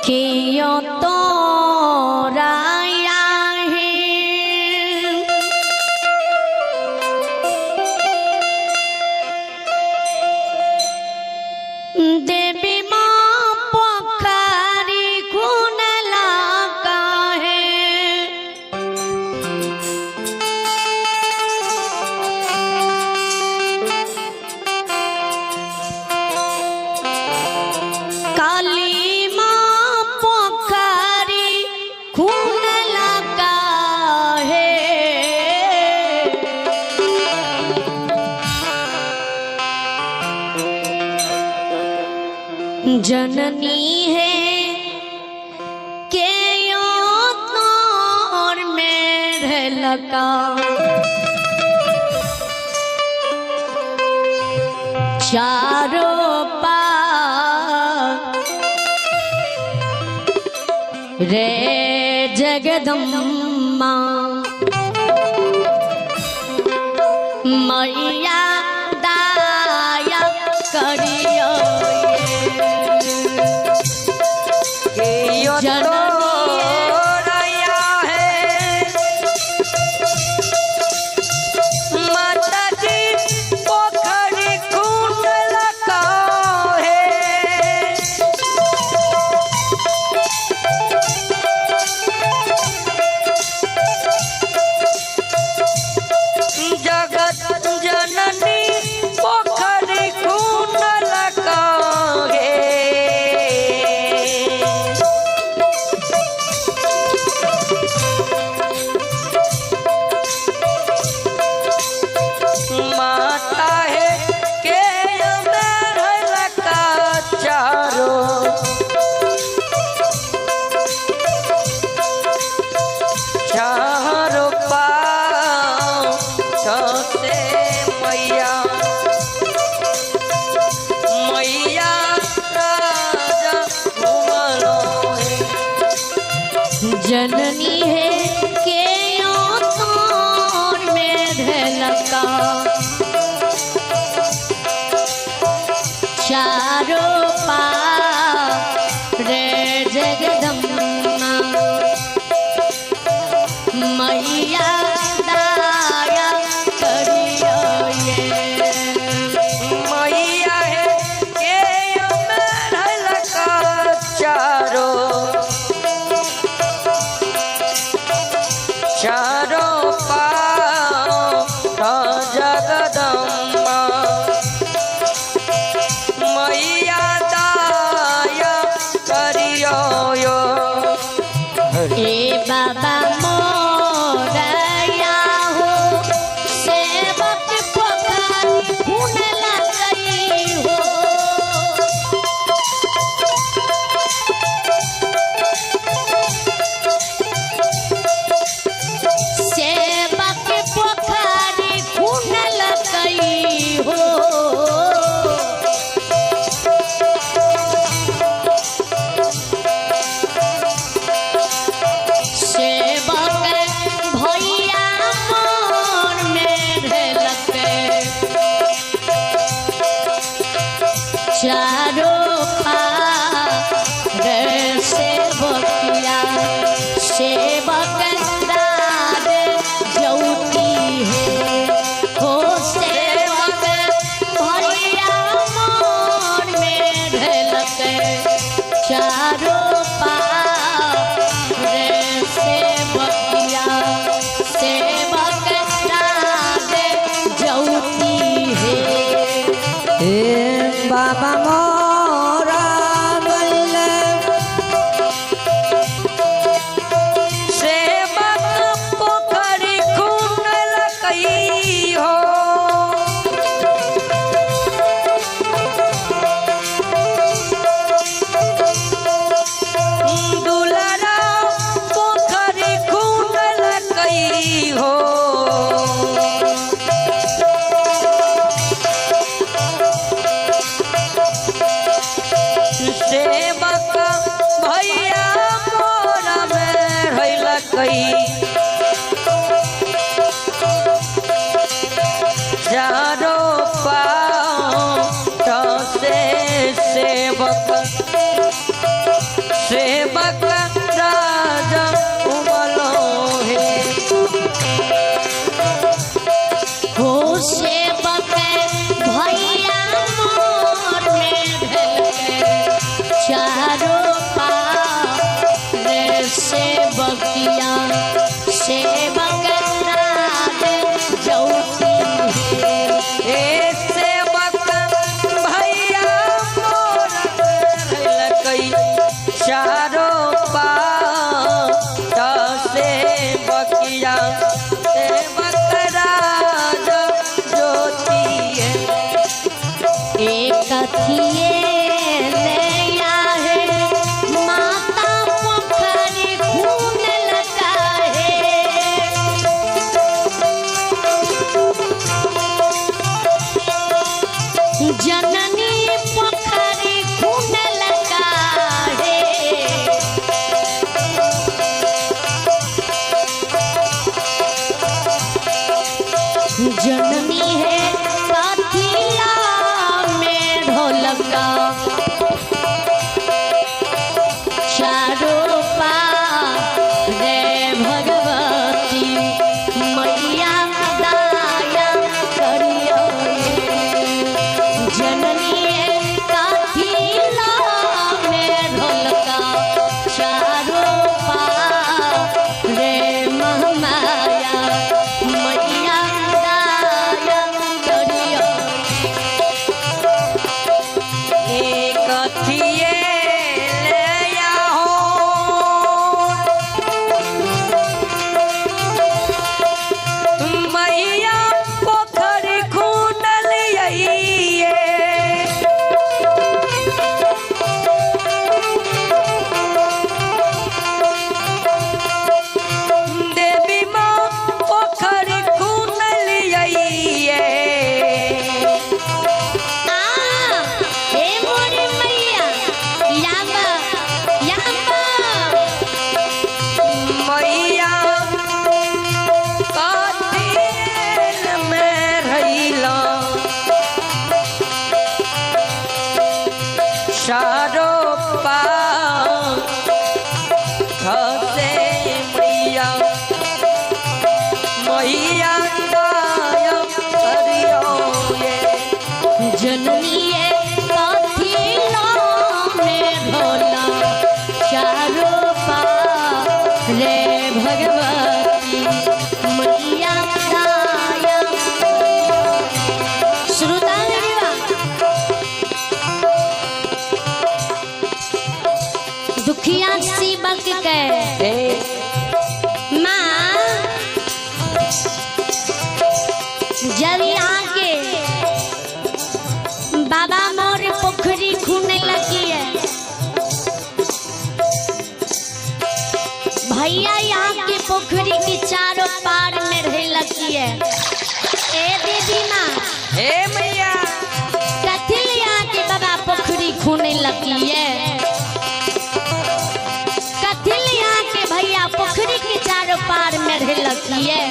के तोराया है। देवी माँ पोखरी खून लगा है। काली माँ पोखरी खून लगा है। जननी है के यो तोर मेरे लगा चारों पार रे जगदम्मा मैया दाया करियो के यो जननी तोरया है। माता जी पोखरी खून लगा है। जगत जननी पोखरी खून लगा है। माता है के मेरे लगा चारों चारों पाँव से मैया मैया राजा घुमलो है। जननी है के यो तोर मेरे लगा चारों पार रे जगदम्बा मैया दाया करियो ये। मैया है के मेरे लगा चारों चारों पाँव जगदम्बा मैया दाया करियो यो। ए बाबा मोरया हो सेवक पोखरी खून लगई हो। सेवक पोखरी खून लगई हो। चारों पार रे सेवकिया सेवक राज ज्योति है। ए सेवक भैया मोर रहलकै चारो पात सेवकिया सेवक राज ज्योति है। एक अथिए ले है माता पोखरी खून लगा है। जननी पोखरी खून लगा है। जननी है कथिला में ढोलका चारों पार रे भगवती मैया दया करियो। जननी है कथिला में ढोलका चारों पार रे महमाया मैया दया करियो। एक अथिए ले आहो मैया पोखरि खुनल अइये। देवी माँ पोखरि खुनल अइये। आ हे मोरी मैया याबा याबा। मैया कथियल में रहिला चारो पाँव खसे मैया मैया दया करियो ये। जननी कथिला में ढोला चारों पार रे भगवती मैया दया। श्रोता दुखिया शिवक के ए माँ जब यहाँ के बाबा मोर पोखरी खूने लगी है, भैया यहाँ के पोखरी के चारों पार में रहे लगी है। ए दीदी माँ हे मैया कथिल यहाँ के बाबा पोखरी खूने लगी है, कथिल यहाँ के भैया पोखरी के चारों पार में रहे लगी है।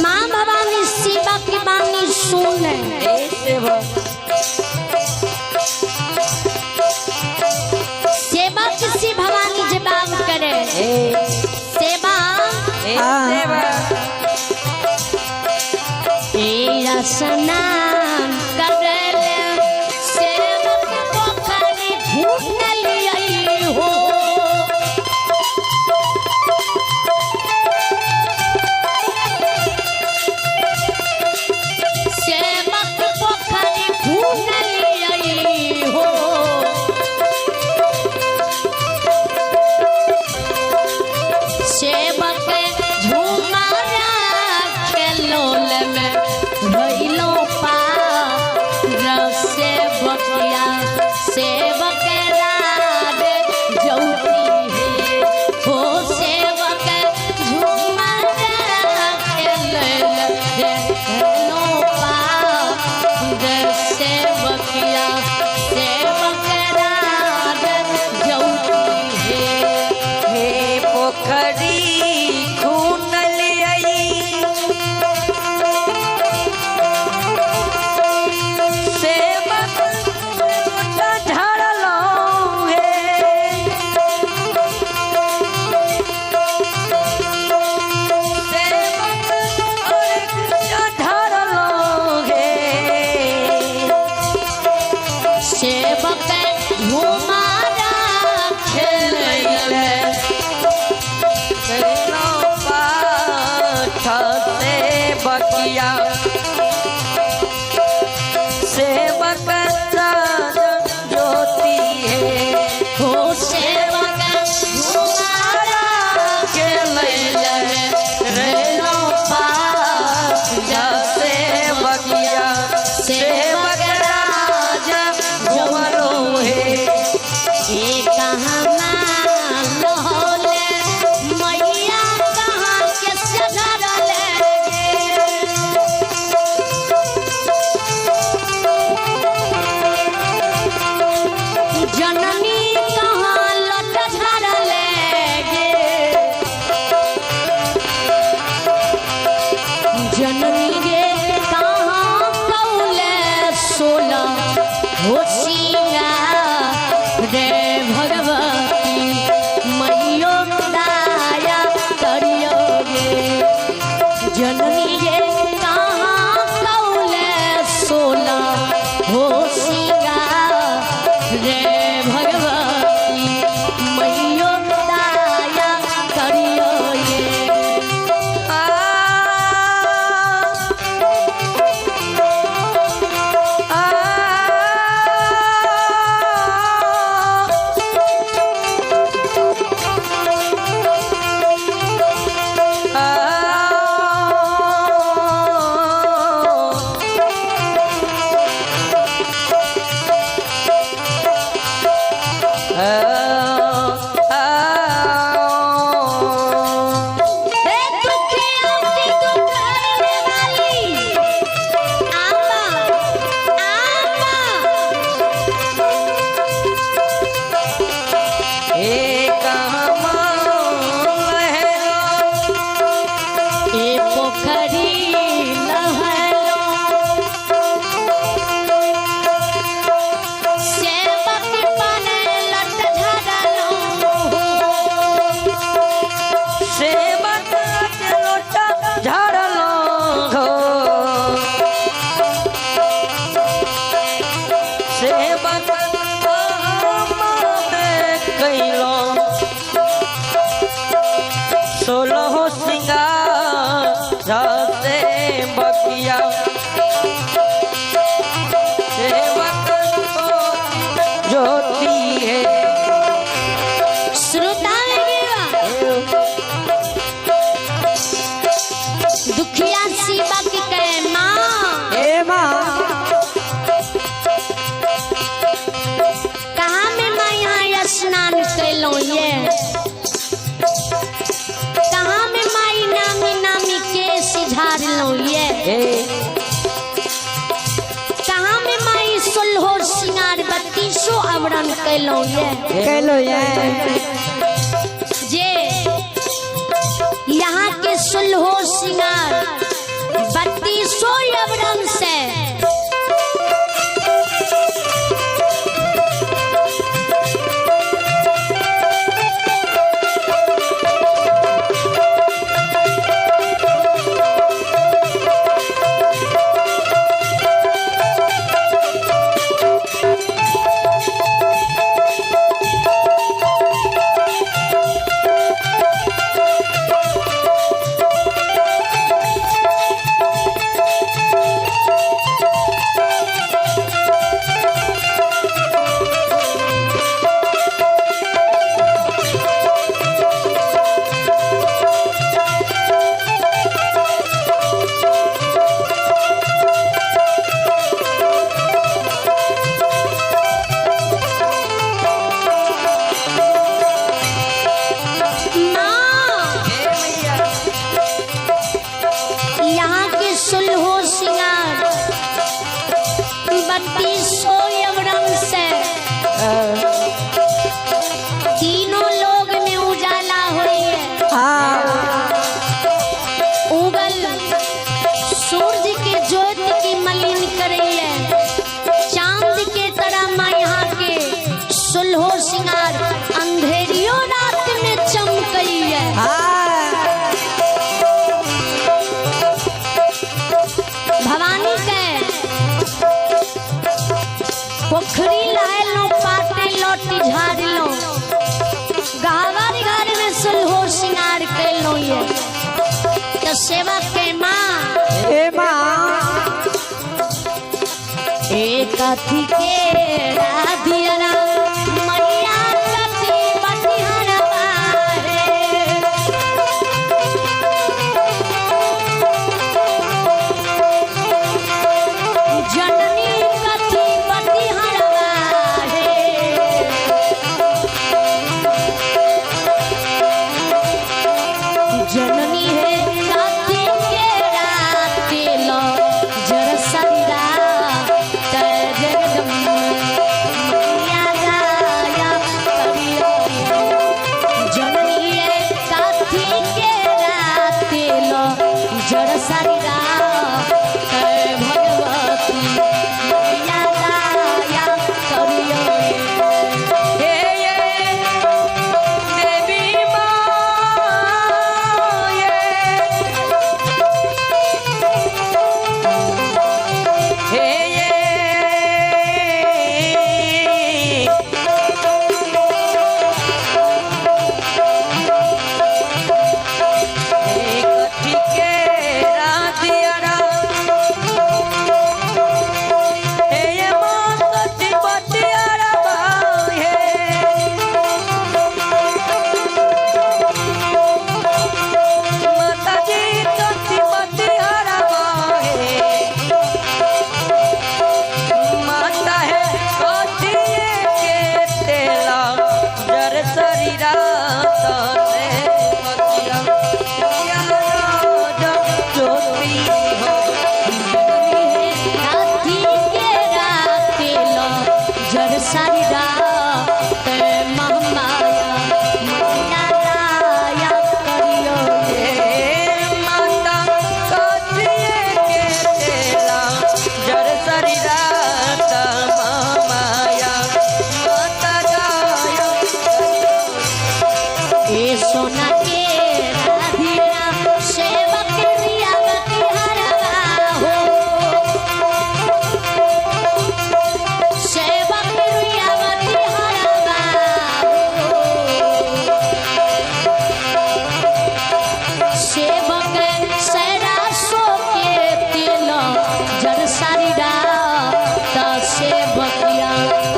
माँ भवानी शिवा की वाणी सुन ए सेवक सेवक से भवानी जवाब करे ए सेवा ए सेवक तेरा स्नान करले सेवक पोखरी घूमल आई हो। से ए कहाँ लहले मैया कहाँ के सधरले गे? जननी कहाँ लट झरले गे? जननी गे कहाँ कौले सोला हो सिंगार रे भगवती मैयो दाया करियो गे। जननी गे कहाँ कौले सोला हो सिंगार रे भगवती मैयो दाया करियो गे। आ आ ए दुखियों की दुख हरने वाली आमा आमा ए पोखरी लहरो सेवक पाने लट झरलो सोलह सिंगार से बकिया सेवक को ज्योति है। श्रोता लगेगा दुखिया सेवक के माँ हे माँ कहाँ में माँ यहाँ स्नान कैलहुँ ये? कहाँ में माई नामी नामी केस झाड़लहुँ ये? हे कहाँ में माई सोलहो सिंगार बत्तीसो आवरण कैलहुँ ये? कैलो ये जे यहाँ के सोलहो सिंगार बत्तीसो आवरण से माँ हे मैया यहाँ के सुलहो सिंगार बत्तीसो यवरंग से तीनों लोग में उजाला हुई है। उगल सूरज के ज्योत की मलिन करे है। चांद के तरह माँ यहाँ के सुलहो सिंगार अंधेरियों रात में चमकई है। भवानी के पोखरी लहलो पाटे लोटी झाड़लो गहवर घर में सुलहो सिंगार कैलो ये तो सेवा के माँ हे माँ एक अथी के राधिया मैया कथी बटिहर बारे। जननी कथी बटिहर बारे।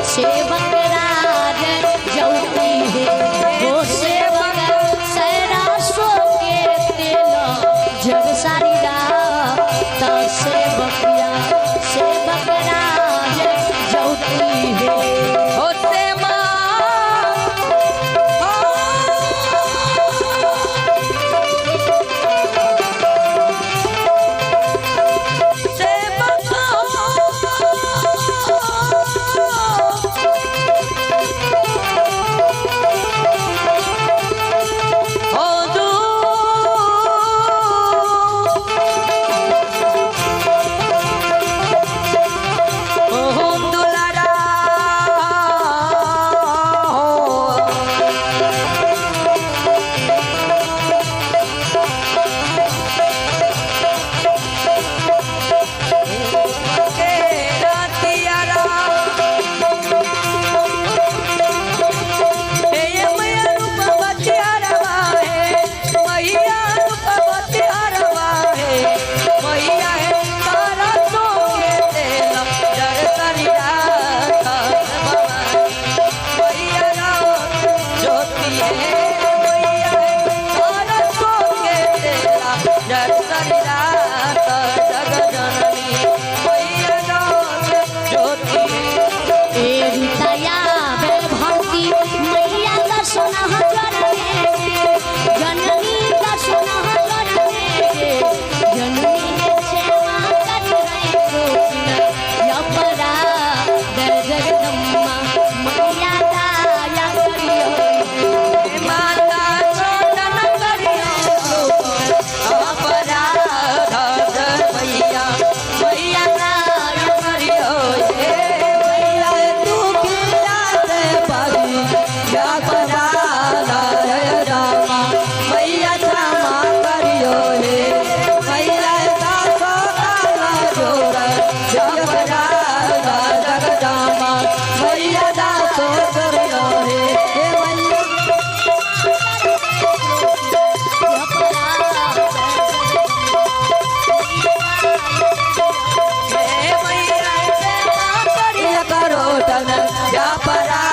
सेवक राज ज्योति है ओ सेवक सरासो के तेल जग सारी रात सेवकिया सेवक राज ज्योति है हो सेवा सेवक हो दू ओम दुलारा हो के रातियारा हे मैया रूप बतियारवा हे मैया रूप बतियारवा हे मैया हे तारा सो के तेल जर सरिया मैया रात ज्योति है मैया हे तारा सो के तेला जर सरिया जग जननी मैया रात ज्योति है। ए दया भक्ति मैया का सोना जननी जननी का सोना जननी जननी के सेवा कर रहे गोपिया अपरा जगदम्मा मैया दया करियो माता चरण करियो अपराध मैया मैया दया करियो हे मैया तू की रात परी या अपराध रामा मैया क्षमा करियो हे मैया दासो काला जोर या अपराध जगदामा मैया दासो करियो हे हे मैया हे मैया सेवा करियो करो तन या अपराध